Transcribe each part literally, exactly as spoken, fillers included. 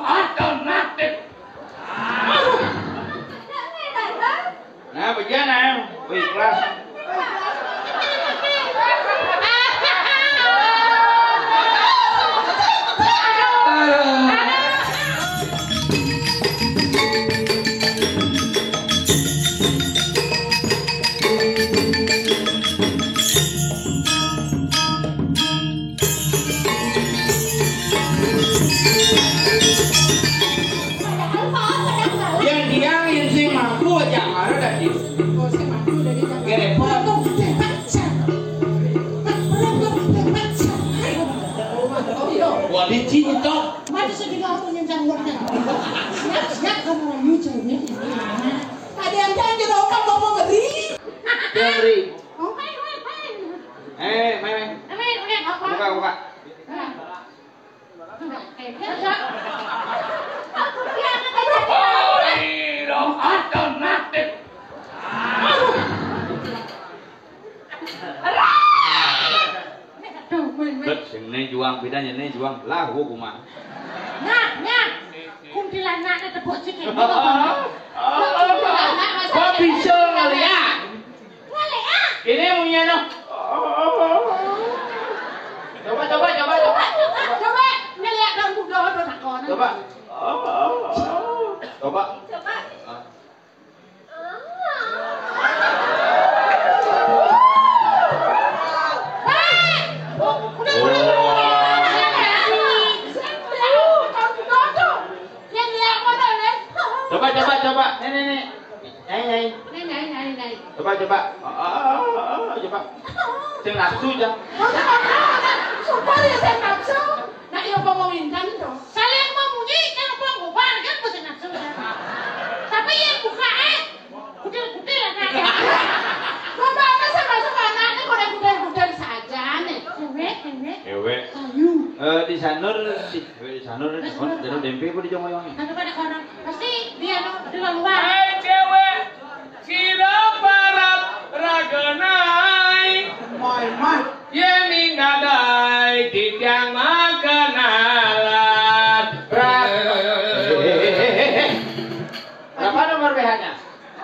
Alternatif. Nah, begini, nah. Wih, ikhlas. Yang dia yang sing mampu aja marah dan di. Oh, sing mampu dari. Gede pot. Wah, licin itu. Mati sedih aku nyencang uangnya. Siap, siap kamu orang lucu ini. Ada yang jangan di rumah ngomong ngeri. Dia ngeri. Oh, hai, hai, hai. Eh, mai, mai. Hai, hai, apa? Buka, buka. Nah. Bet, sing né juang, bedanya né juang. Lah, gua kumaha. Nah, nah. Kuntilanaknya tepuk sikit. Kok bisa ngeliat? Ngeliat. Ini punya noh. Coba, coba, coba, coba. Coba, coba. Ngeliat dong, udah, udah, takon. Coba. Coba. Coba. Ah. Coba, coba, coba. Nih, nih, nih. Nih, nih. Nih, nih, nih, nih. Coba, coba. Oh, oh, oh, oh, coba. Sing nafsu, Jang. Sumpah ya, saya nafsu. Nak, ya, apa mau minta nih, dong? Saling memuji, kan apa mau barang, kan, bisa nafsu, ya. Tapi yang buka, eh, kutil-kutil, ya, kan? Coba apa sama suka anaknya, kalau kutil-kutil saja, nih. Cewek, cewek. Cewek. Ayu. Eh, di Sanur, di, di Sanur, di Sanur, di Sanur, tempe apa di Jomoyong? Nah, coba ada orang. Pasti dia, no, di luar. Hai, cewek. Sira parab ragenai. Mai, mai. Yén ing kadai titiang makenalan. Berapa nomor B H-nya?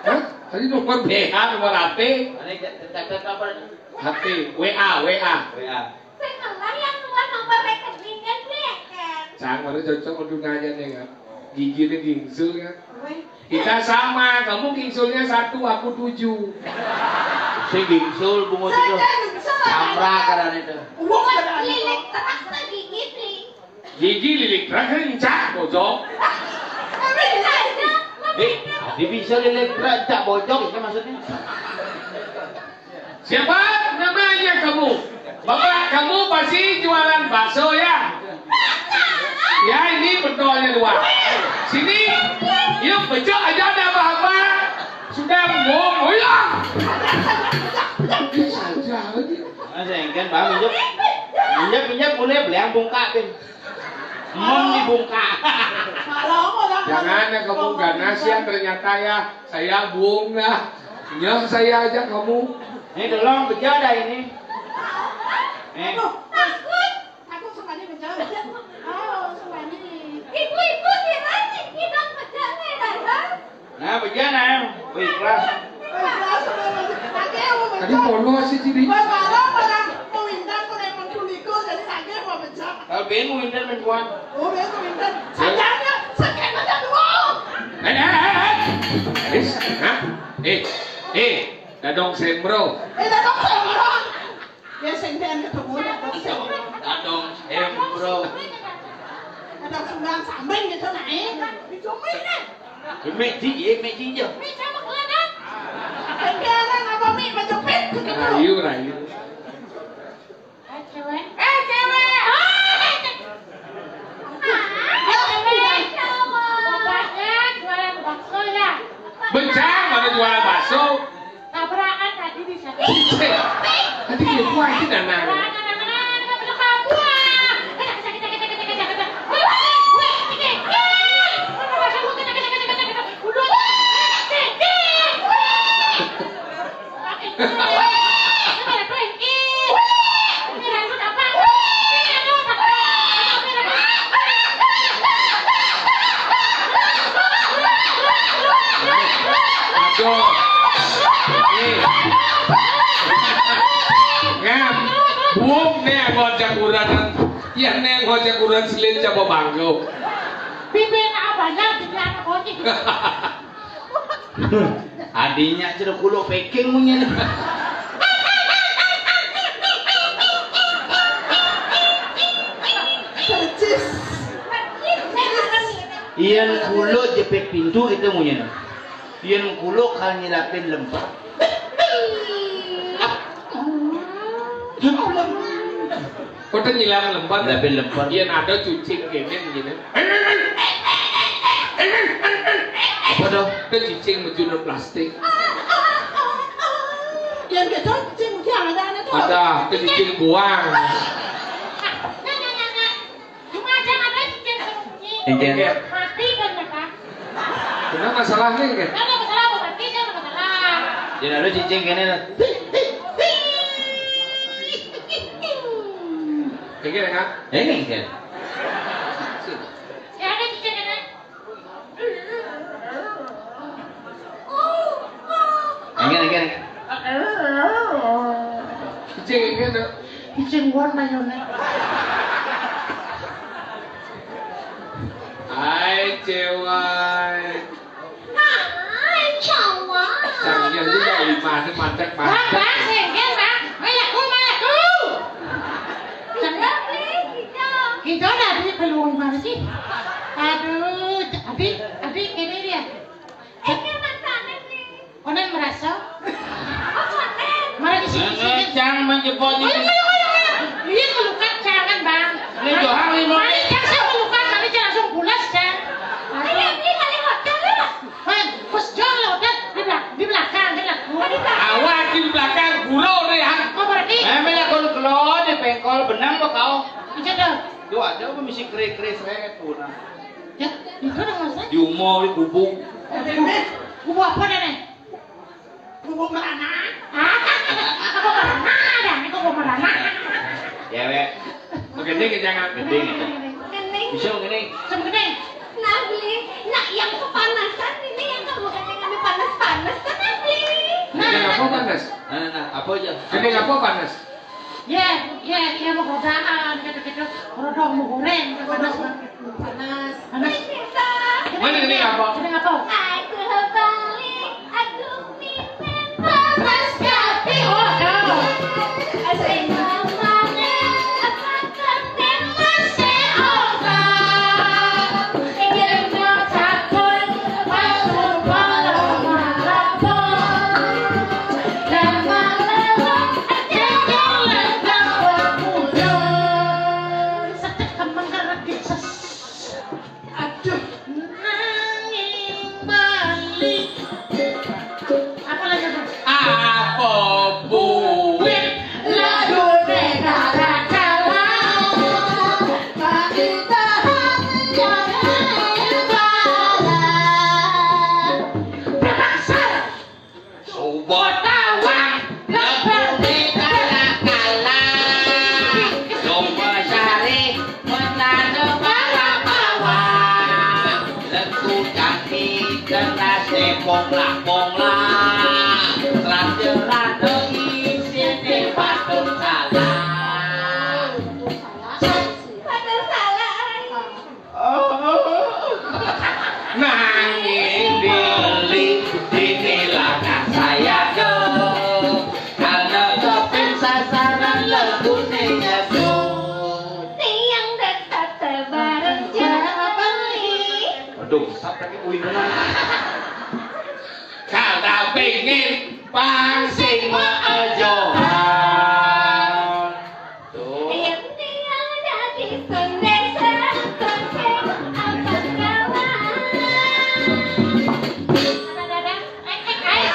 Hah? Tadi nomor B H, nomor H P. Ini catat apa? H P, W A, W A. W A. Sing malah yang nomor rekeningnya, Dek, kan? Sang, mana cocok untuk nanya nih, kan? Giginya gingsul, kan? Weh. Kita sama, kamu gingsulnya satu, aku tujuh. Si gingsul, bungut itu. Saya gingsul, Samra, kan? Karena itu. Buat lilit terus lagi gigit, nih. Gigi lilit terus, encak, bojong. Tapi bisa. Eh, tadi bisa lilit terus, encak, bojong, itu maksudnya. Siapa namanya kamu? Bapak kamu pasti jualan bakso ya? Ya, ini pentolnya dua. Sini, yuk, becok aja ada apa-apa. Sudah ngomong, oh ya. Bisa aja. Mas, engken, Bang, minjek. Minjek, minjek, mulai beliang bungkak, Pin. Mem dibungkak. Jangan ya kamu ganas ya ternyata ya. Saya buang dah. Nyeh saya ajak kamu. Ini tolong beja dah ini. Eh. Aduh, takut. Takut sama ini beja. Oh, sama ini. Ibu-ibu, kira nih, kita beja nih, Tante. Nah, beja nah. Wih, kelas. Tadi pono sih, Ciri. Kalau Ben mau minta main kuat. Oh, Ben mau minta. Saja aja, sakit aja dulu. Eh, eh, eh, eh. Hah? Eh, eh, Dadong Sembro. Eh, Dadong Sembro. Ya, sing den ketemu Dadong Sembro. Dadong Sembro. Dadong Sembro samping gitu, nah, eh. Dicobain, eh. Mek di, ya, mek di, ya. Mek sama kelana. Sing kiaran apa, Mek? Baju pit, gitu. Rayu, rayu. Eh, cewek. Eh, cewek. Oh, eh, cewek. Ah, cewek. Bapaknya jualan bakso, ya? Bencang, mana jualan bakso? Tabrakan tadi di sana. Cicing. Tadi dia buah itu dan nang. Tabrakan, tabrakan, tabrakan, tabrakan, buah. Kan, buông nè ngó chak uran. Ya nè ngó chak uran silin coba banggo. Pipi nak banyak, pipi anak bocil. Adinya jeruk kulo packing munyin. Percis. Iyan kulo jepit pintu kita munyin. Iyan kulo kal nyilapin lempar. Kota nyilam lempar. Nyilapin lempar. Iyan ada cucing kene gini. Apa tuh? Ada cucing mejunur plastik. Yang kita cucing dia ada ada tuh. Ada, ada cucing buang. Cuma ada ada cucing sembunyi. Iya. Mati kan ya, Pak? Kenapa masalahnya, kan? Kan ada masalah, mati kan ada masalah. Jadi ada cicing kene lah. Ini kan? Ini kan? Ya ada cicing kene. Enggak, enggak, enggak. Cicing ini tuh. Cicing gua mayone. Hai, cewek. Hai, cowok. Canggih juga, lima, ini mantek, mantek. Bang, bang, senggen, bang. Mayaku, mayaku. Cakep. Kita udah di peluang mana sih? Aduh, adik, adik ini dia. Onen merasa? Mana di sini? Cang menjebol. Ayo, ayo, ayo, ayo. Iya, melukat jangan, Bang. Ini doang, ini. Mari, Cang, saya melukat, mari, Cang, langsung pulas, Cang. Ayo, ini kali hotel, ya. Hei, bos Jol, hotel di belak-, di belakang, di belakang. Awak di belakang, guru nih, ha. Oh, berarti. Eh, mela kon kelo di pengkol benang kok kau. Iya, dong. Yo ada apa misi kere-kere seret tuh, nah. Ya, itu dong, Mas. Di umur, di gubuk. Gubuk apa, Nenek? Gubuk merana. Ah, gubuk merana, ada, gubuk merana. Ya, Wek. Begini ke jangan. Gending itu. Gending. Bisa begini. Bisa begini. Nah, beli. Nah, yang kepanasan ini yang kamu katakan panas-panas, kan, nah, beli? Nah, apa panas? Nah, nah, apa aja? Gending apa panas? Ya, ya, ya, mau godaan, gitu-gitu. Rodong mau goreng, panas banget. Panas. Panas. Mana ini apa? Ini apa? Aku balik, aku mimpin panas kati. Oh, no. Asai mamane, apa kenten masih obat. Yen mau campur, mau suruh, mau lapor. Aduh, nanging balik. Apa lagi, Bang? Apa buit? Lagune kala-kala. Kami tahan yang kala. Terpaksa. Suba tawang, lebur di kala-kala. Domba sari, menana bala bawang. Letu kaki, kenas tepong lah, pong lah. Serasa rada isi di batu salah. Batu salah. Nanging beli dinilah saya do. Karena topeng sasaran lagunya do. Tiang dekat bareng jali. Aduh, sat lagi uin. Kada pengin pang sing maajohan. Tuh.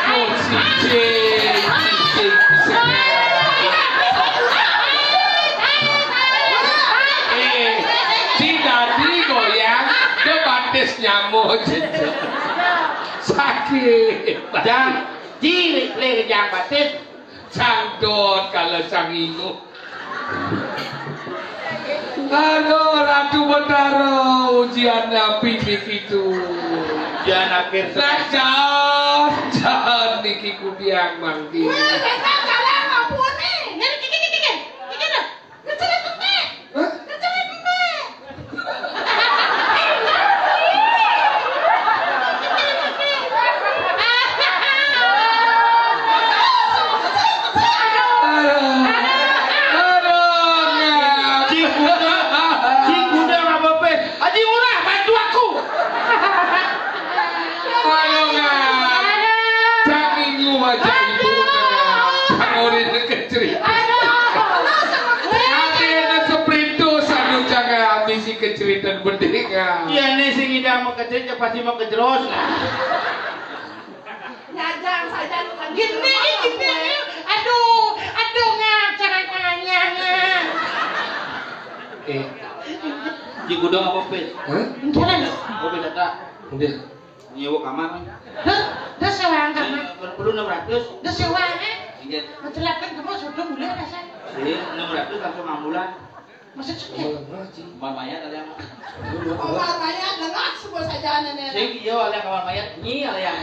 Aduh, si Cing, si Cing, si Cing. Eh, si dadi goyang, dia batis nyamuk, Cing. Sakit. Jang, jilik lih jang batis. Cangdot kalau cangingu. Aduh, Ratu Betara, ujian api niki tu. Ujian akhir. Nah, jangan, jangan niki kudiang mangke. Wah, besok kalian mau puning. Jadi kiki Iya nih sing ngidang makecil, ya pasti makejros. Nyajang saja. Gini, gini. Aduh, aduh, ngap, jangan tanya, ngap. Eh, di gudang apa, Pis? Hah? Enggak. Oh, beda, Kak. Udah. Nyewa kamar, kan? Duh, duh, sewaan kamar. Eh, per-, perlu enam ratus. Duh, sewaan, eh? Iya. Mencelakkan kamu sudah mulai rasa. Iya, enam ratus langsung ambulan. Maksud sudah? Kamar mayat ada yang. Kamar mayat, galak semua saja, nenek. Sing, iya, ada kamar mayat. Nyi, ada yang.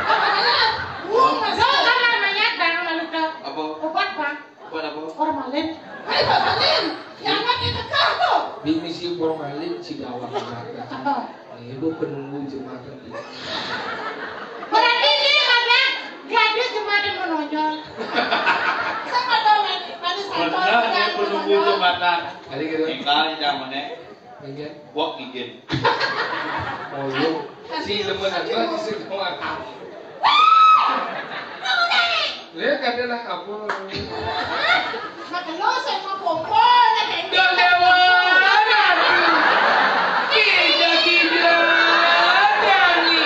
Kamar mayat. Wuh, masuk. Duh, kamar mayat, Bang, malu, duh. Apa? Obat, Bang. Buat apa? Formalin. Hai, formalin. Yang mati tekah tuh. Di misi formalin si gawang mata. Apa? Ini lu penunggu jembatan. Berarti dia ada gadis jembatan menonjol. Saya ada mani, mani satu. Benar, dia penunggu jembatan. Kali gitu. Tinggal di mana? Iya. Wak izin. Oh, iya. Si lemen apa, si semua. Lihat, ada lah apa. Mak lo sama kompor, ya, kayak gitu. Dah lewat, aduh. Tidak, tidak, Dani.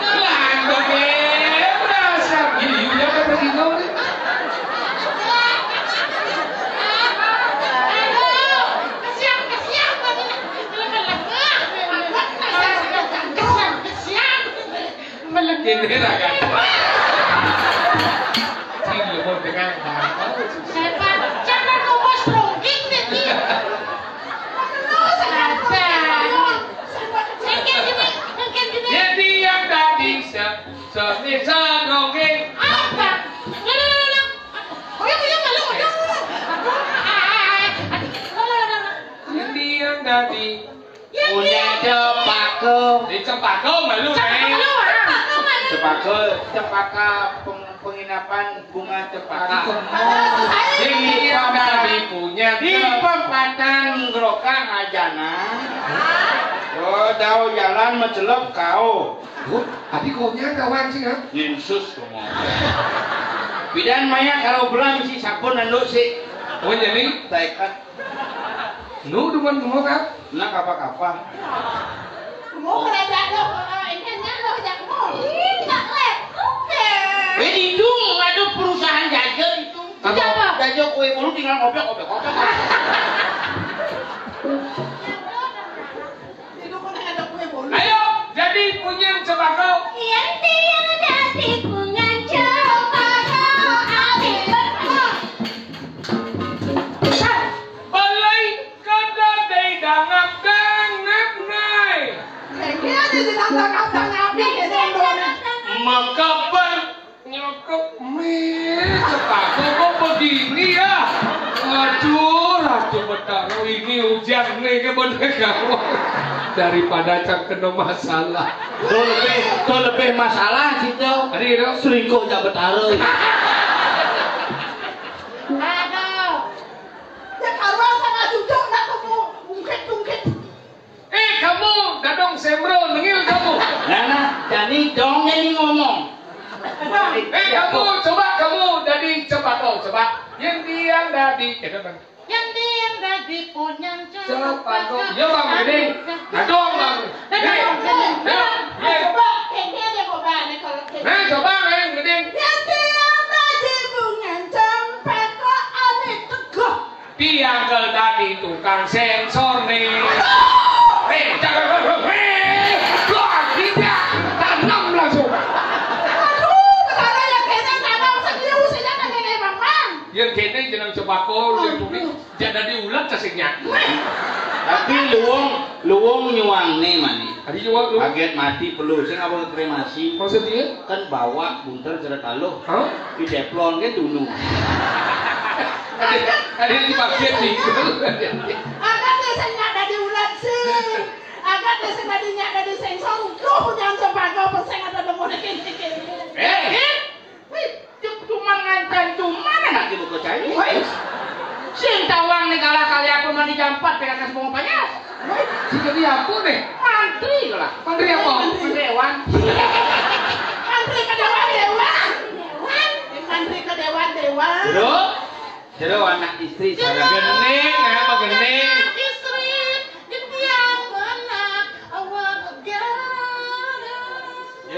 Lanjut, eh, berasa. Iya, iya, kan pergi kau ni. Aduh, kesian, kesian, kesian. Melengah. Kesian, kesian. Melengah. Ini lah kan. Cing, lu mau dengar apa? Siapa? Siapa ngomong strongking nih, Ki? Sabar. Mungkin gini, mungkin gini. Jadi yang tadi se-, se-, strongking. Apa? Lo, lo, lo, lo. Oh, iya, iya, malu, malu. Aduh, ah, ah, ah. Aduh, lo, lo, lo, lo. Jadi yang tadi punya cempaka. Di cempaka malu, Neng. Cempaka, cempaka, peng-, penginapan bunga cempaka. Aduh, kemana? Ini yang tadi punya di perempatan Grokang Ajana. Oh, tahu jalan mencelok kau. Duh, tadi kau nya kawan sih, ha? Yesus, kamu. Bidan maya kalau belang si sabun anu si. Oh, jadi? Taikat. Nu demen ngomong, Kak? Nak apa-apa. Mau kerajaan lo, eh, ini nya lo, jak mau. Ih, tak lep. Oke. Eh, hidung ada perusahaan jaja itu. Apa? Jaja kue bolu tinggal ngobek, ngobek, ngobek. Ayo, jadi punya sembako. Yang tiada dadi punyan cempaka, abdi berkah. Balai kada dai dangap-dangap, Nai. Ini ada di dangap-dangap, ini ada di dangap-dangap. Makabar nyokok, meh, cempaka kok begini ya? Aduh, Ratu Betara, ini hujan nih ke bener kamu. Daripada cang kena masalah. Tuh lebih, tuh lebih masalah situ. Tadi gitu. Selingkuh jak Betara. Aduh. Ya karuan sama cucu nak kamu ungkit-ungkit. Eh, kamu, Dadong Semro, nengil kamu. Nah, nah, jadi dong ini ngomong. Eh, kamu, coba kamu jadi cempaka, coba. Yang tiang dadi, eh, Dadong. Yang tiang dadi punyan cempaka. Cempaka. Ya, Bang, ini. Dadong, Bang. Dadong, Dadong. Ya, ya. Coba, kayaknya dia coba nih kalau kayak. Nah, coba, Bang, ini. Yang tiang dadi punyan cempaka, ane teguh. Piangkel tadi tukang sensor nih. Aduh! Eh, jangan, eh, wah, tidak, tanam langsung. Aduh, betara yang kene tanam serius, ya kan, kene, Bang, Bang. Yang kene jeneng cempaka, yang tuni, jadi ulat cacingnya. Tapi luwung, luwung nyuang nih, mani. Tadi juga lu. Kaget mati perlu, sing apa kremasi? Maksudnya? Kan bawa bunter jerat aluh. Hah? Di deplon kan dulu. Ada, ada di bagian nih. Ada deh sing nak dadi ulat sih. Ada deh sing dadi nyak dadi sensor. Duh, jangan coba kau peseng ada nemu dikit-dikit. Eh, eh. Wih, cuma ngancan cuma anak ibu kecai. Wih. Sing tawang nih kalah kali apa mandi jampat P K K semua payas. Wih, si jadi apa nih? Mantri lah. Mantri apa? Mantri dewan. Mantri ke dewan dewan. Dewan. Mantri ke dewan dewan. Bro, jero anak istri saya. Gening, apa gening? Istri, getiang mana?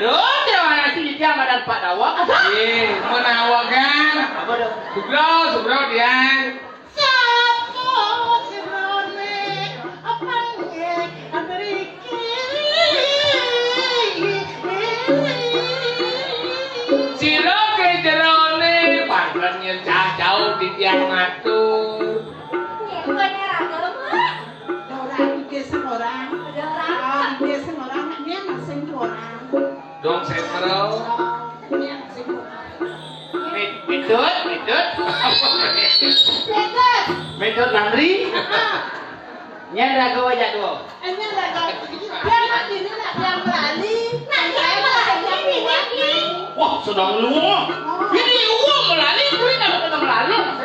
Lho, déwa nasi iki amadan Pak Dawak. Ih, menawa kan. Apa tuh? Subro, subro, Dian. Sapa jerone panggih mriki? Sira ke jerone panggih nyencah jauh titiang matur. Nggih, bukannya ragam, Pak? Ora iki sing ora. Ora. Ah, iki sing ora, nek nyen sing ora. Dong, saya perlu. Nyen sing ora. Mit-, mitut, mitut. Mitut. Mitut, Nandri. Nyen raga wajah dua. Nyen raga. Dia mati ini nak dia melali. Nak dia melali ini, ini. Wah, sedang lu. Ini uang melali, duit apa kena melali?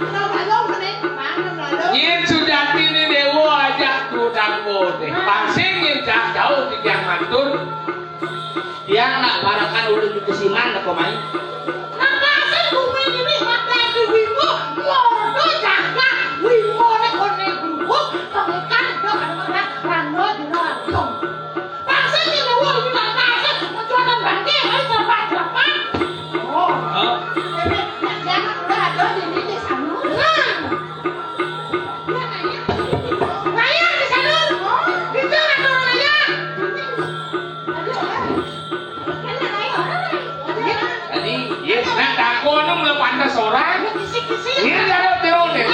Kena melali, kena mana melali? Yen sujatine dewa ajak tu dangwo deh. Pangsing yen cah jauh titiang matur. Tiang nak barakan ulun di kesiman apa main? Makasih bumi ini makasih wimo, modo jaga wimo nek kone gubuk, pengikan do ada rando dina langsung. Paksa ini wong ini makasih mencuakan bangke, ayo serba jerapah. Oh. Oh. Ini, nak jangan udah ada di ini, di sana. Nah. Nah, ya, di sana. Di sana, di sana, ya. Tadi, iya, nang takon, nang mula pantes orang. Iya, ada teori.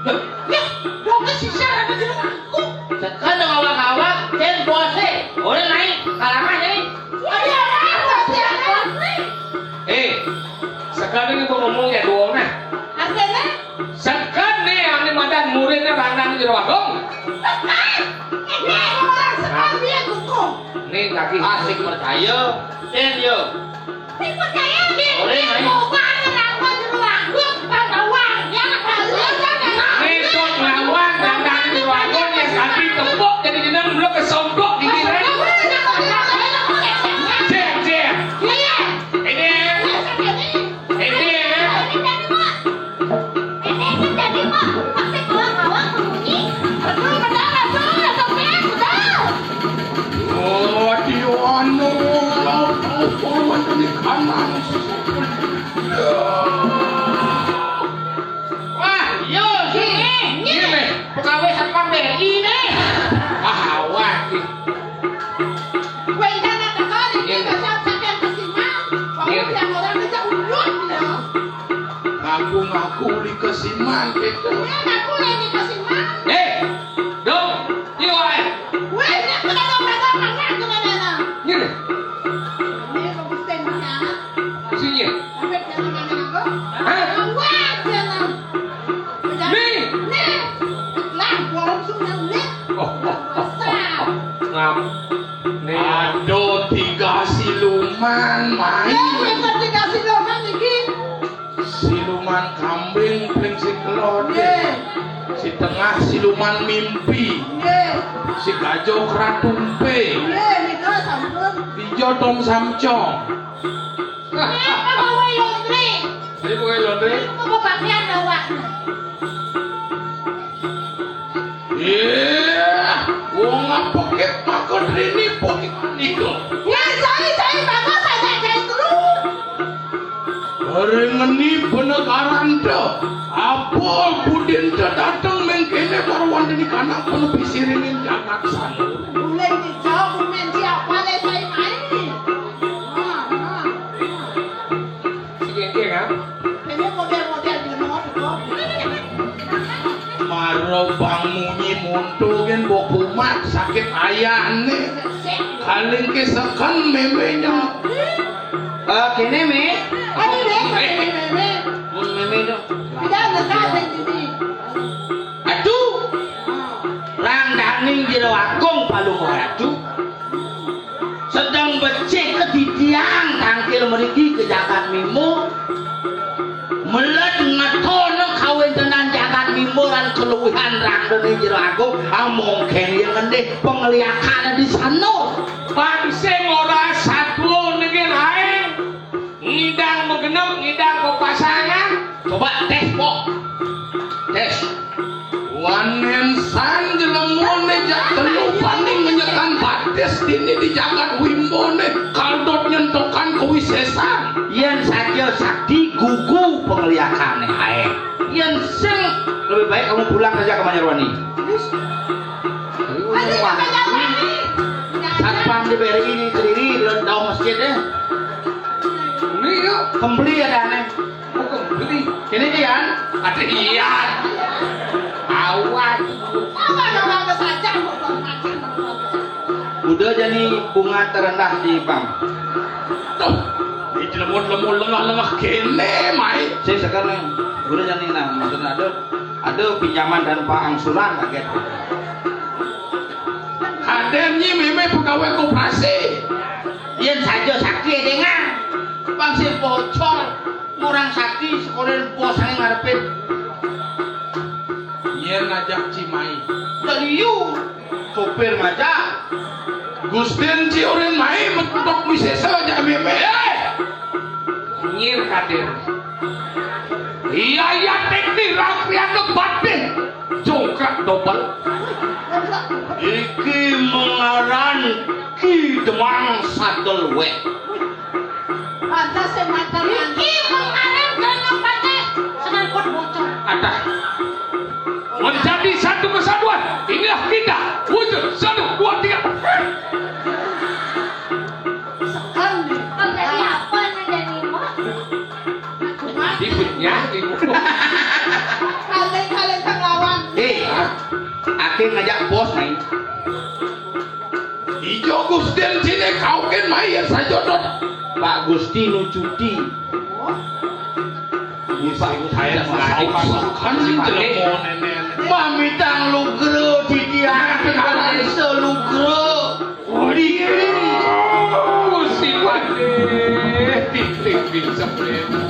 Loh, ya, dong, sisa, ada di rumahku. Tekan dong awak-awak, cen puase. Boleh naik, kalangan, naik. Ada, ada, ada, ada. Eh, sekarang itu ngomong ya, dua nah. Artinya? Seken nih, ane madan muridnya Randang Jero Agung. Seken? Ini orang seken dia kuku. Nih, kaki. Asik percaya. Ten, yo. Sing percaya nih. Boleh, ayo. Coba ane Randang Jero Agung, Randang Wang, ya, Randang Wang, ya. Nih, sok ngawang, Randang Jero Agung, ya, kaki tepuk, jadi jeneng, belum kesontok, gigi, Randang. Cek, cek. Iya. Ini. Ini. Ini. Ini. Ini kan jadi, Pak, pasti kawan-kawan sembunyi. Betul, betul, betul, betul, betul. Oh, di anu, laut, laut, laut, di kanan. Wah, yo, sini. Ini, pegawai Satpam B R I ini. Ah, awak. Kowe iki anak teko iki. Iya. Besok sampean kesiman. Iya. Wong yang orang aja ulun ya. Ngaku-ngaku uli kesiman gitu. Iya, ngaku uli kesiman. Eh, dong, iya wae. Kowe iki kena dong, kena dong, kena dong. Iya. Ini kok mesti nanya. Sini. Sampai dia nanya aku. Hah? Wah, dia nanya. Nih. Nih. Lah, gua langsung nanya. Oh, oh, oh, oh, oh. Ngap. Nih. Aduh, tiga siluman, main. Ya, wis tiga siluman iki. Siluman kambing, paling sing kelot. Nggih. Si tengah siluman mimpi. Nggih. Si gajo keratumpe. Nggih, nika sampun. Ijo tong samcong. Nggih, apa gawe laundry? Ini bukan laundry. Apa pakaian awak? Iya, wong ngapekit maka rene poki nika. Ya, cari, cari bagus aja, cari dulu. Bareng ngeni benegaran dah. Apa budin dah dateng mengkene karo wandene kanak penepi sirine jagat sana. Bulan hijau, bumen siapa le saya main? Nah, nah, nah. Sing engke, kan? Ini model-model di nomor dua. Maro bang munyi muntu kan mbok kumat sakit ayane. Kaling ke seken memenya. Eh, kene, Me. Anu, Me, kene, Me, Me. Mun meme dong. Tidak, enggak, ada di sini. Aduh. Rang daning jero agung palung ratu. Sedang becik kedidian tangkil mriki ke jagat mimo. Melet ngetono kawentenan jagat mimo lan keluwihan rang daning jero agung. Amongken yang ngendih pengliakan di sanur. Pangsing ora sadwa nengin ae. Ngidang megenep, ngidang pepasangan. Coba tes, Pok. Tes. Ini di jagat Wimbone, kaldot nyentokan kawisésan. Yén saja sakti gugu pangliakané aé. Yén sing, lebih baik kamu pulang saja ke Manyarwani. Satpam di B R I ini sendiri, dalam masjid ya. Ini yuk. Kembali ya, aneh. Ini Dian. Ada Ian. Awan. Udah jadi bunga terendah di bank. Tuh, dijelemut-lemut lengah-lengah kéné, Mai. Saya sekarang udah jadi, nah, maksudnya ada, ada pinjaman tanpa angsuran, kaget. Kadén nyi mémé pegawai koperasi. Yén saja sakti édéngan. Bang sing bocor. Kurang sakti, sekolah bos aja ngarepin. Yén ngajak Cimai. Udah liu. Sopir ngajak. Gustin Ciurin Mai mentok misésa ajak mémé. Eh! Nyir kadir. Iya, iya, teknik rakyat batin. Jongkrak dobel. Iki mengaran Ki Demang Sadel wéh. Pantes sing mater. Iki mengaran kena patih. Senang kuat bocor. Ada. Menjadi satu kesatuan. Inilah kita. Wujud. Satu, dua, tiga. Sekali. Menjadi apa menjadi mah? Bibitnya ibu. Kaleng-kaleng kang lawan. Eh, akhir ngajak bos main. Ijo Gustin sini kau kan main sajodoh. Pak Gusti nu cuti. Ini Pak Gusti saya mau masakan kan si jelemo nenek. Mamitang lugra titiang. Selugra. Gusti Patih, titik di sepeda.